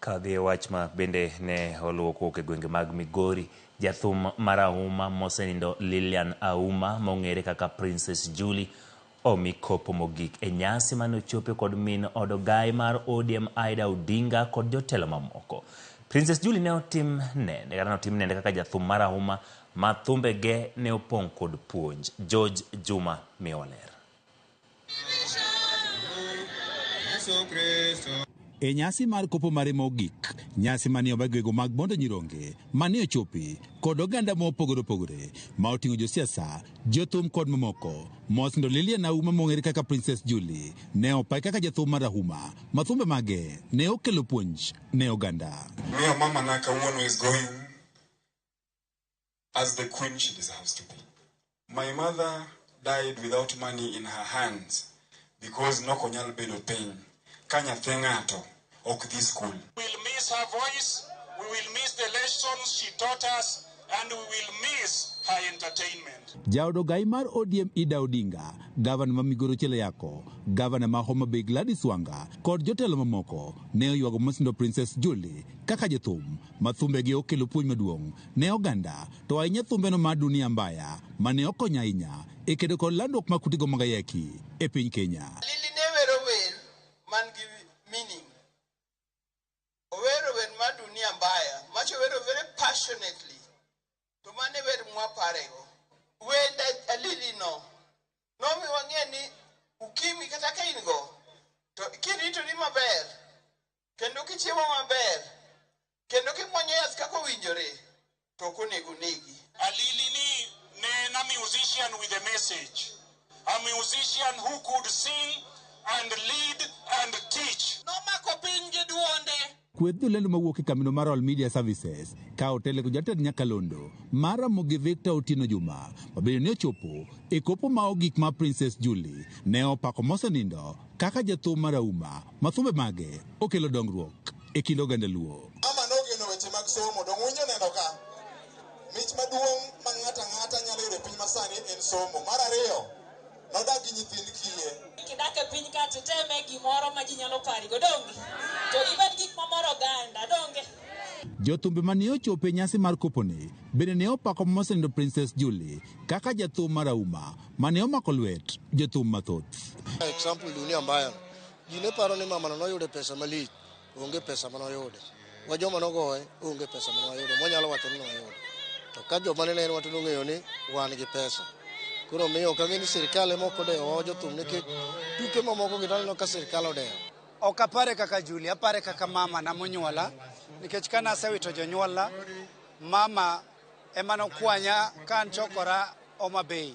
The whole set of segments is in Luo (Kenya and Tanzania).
Kadhi e wach ma bende ne oluwo kowuok e gwenge mag Migori, jathum marahuma mosenindo Lilian Auma mong'ere kaka Princess Julie omi kopo mogik e nyasi mane ochope kod min od ogaye mar ODM Ida Odinga kod jotelo mamoko. Princess Julie ne otim nende kata notim nende kaka jathum marahuma ma thumbege ne opong' kod puonj. George Juma miyowa ler. E nyasi mar kopo mare mogik, nyasi mane oba gwego mag Bondo Nyironge mane ochopi kod oganda mopogore opogore ma oting'o josiasa, jothum kod mamoko. Mosndo Lilian Auma mong'ere kaka Princess Julie ne opai kaka jathum marahuma ma thumbe mage ne okelo puonj ne oganda. Miyo mama na kawuono is going as the queen she deserves to be. My mother died without money in her hands because nokonyal bedo piny ka nyathi ng'ato ok dhi school. We'll miss her voice, we will miss the lessons she taught us, and we will miss her entertainment. Jaod ogai mar ODM Ida Odinga, gavana ma Migori Ochiel Ayako, gavana ma Homa Bay Gladys Wanga kod jotelo mamoko ne oywago mosnindo Princess Julie kaka jathum ma thumbegi okelo puonj maduong' ne oganda to ahinya thumbeno mar Dunia Mbaya mane okonyo ahinya e kedo kod landruok mag kutego mag ayaki e piny Kenya. Lili ne wero wer man gi meaning. Owero wer mar Dunia Mbaya, macho wero very passionately. To mane wer mwaparego. Wend Lili no nomi wang'e ni ukimwi kata ka in go to kiritori maber kendo kichiemo maber kendo kimuonyo yath kaka owinjore to ok onego negi. Alili ni ne en a musician with a message, a musician who could sing and lead and teach. Nomako piny gi duonde. Kweth jolendo mawuok e kambino mar All Media Services ka otele kod jatend nyakalondo mar Ramogi Victor Otieno Juma mabende ne ochopo e kopo ma ogik mar Princess Julie ne opako mosenindo kaka jathum marahuma ma thumbe mage okelo dongruok e kind oganda Luo. Mama nogeno weche mag somo, dong winjo neno ka mich maduong' ma ng'ato ang'ata nyalo yudo e piny masani en somo. Mar ariyo, nodak gi nyithind kiye. Kidak e piny ka to teme gimoro ma ji nyalo parigo, donge? To gibed gik mamoro oganda, donge? Jothumbe mane ochopo e nyasi mar koponi bende ne opako mosenindo Princess Julie kaka jathum marahuma mane omako lwet jothum mathoth. Example Dunia Mbaya. Ji ne paro ni mama no noyudo pesa malich, onge pesa manoyude. Wa joma nogoye onge pesa manoyudo, mwanyalo wacho ni noyudo. To ka joma ne nenowa to nong'eyo ni wan gi pesa. Koro miyo ok ang'e ni sirikal ema ok odewowa jothum nikech tuke mamoko gi to aneno ka sirikal odewo. Ok apare kaka Julie, apare kaka mama na monyuola nikech kane asewito jonyuolna, mama ema nokwanya ka an chokora Homa Bay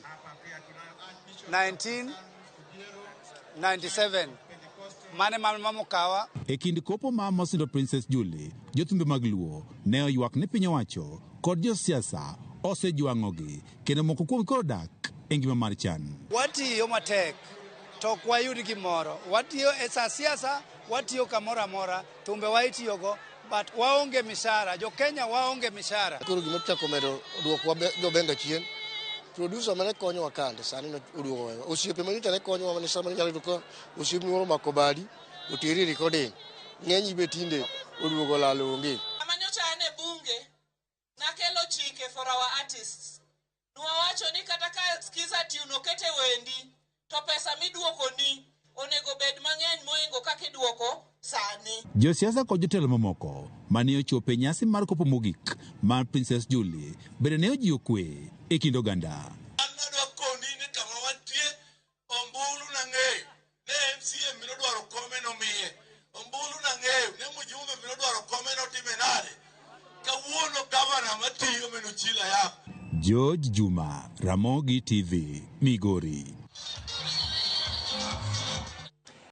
1997 mane mama mokawa. E kind kopo ma mosenindo Princess Julie, jothumbe mag Luo ne oywak ni piny owacho kod josiasa osejwang'ogi kendo moko kuom koro dak e ngima mar chan. Watiyo matek to ok wayud gimoro. Watiyo e sa siasa, watiyo kamoro amora, thumbe wa itiyogo, but waonge mishahara. Jo Kenya waonge mishahara. Koro gima chako medo duokwa jobenga chien, producer mane konyowa kande sani oduogo wewa. Osiepe manyocha ne konyowa mane sama inyalo yudo ka osiepni moro omako badi oteri e recording. Ng'eny be tinde oduogo lal onge. Sama nyocha an e bunge, nakelo chike for our artists. Nwawacho ni kata ka Skiza tune oket e wendi, to pesa miduokoni onego bed mang'eny moingo kaka iduoko sani. Josiasa kod jotelo mamoko mane ochopo e nyasi mar kopo mogik mar Princess Julie bende ne ojiwo kwe e kind oganda. An adwa koni ni kama wantie ombulu nang'eyo ne MCA minodwaro kome nomiye ombulu nang'eyo ne mjumbe minodwaro kome notime nade kawuono gavana matiyo meno Chila Ayako. George Juma, Ramogi TV, Migori.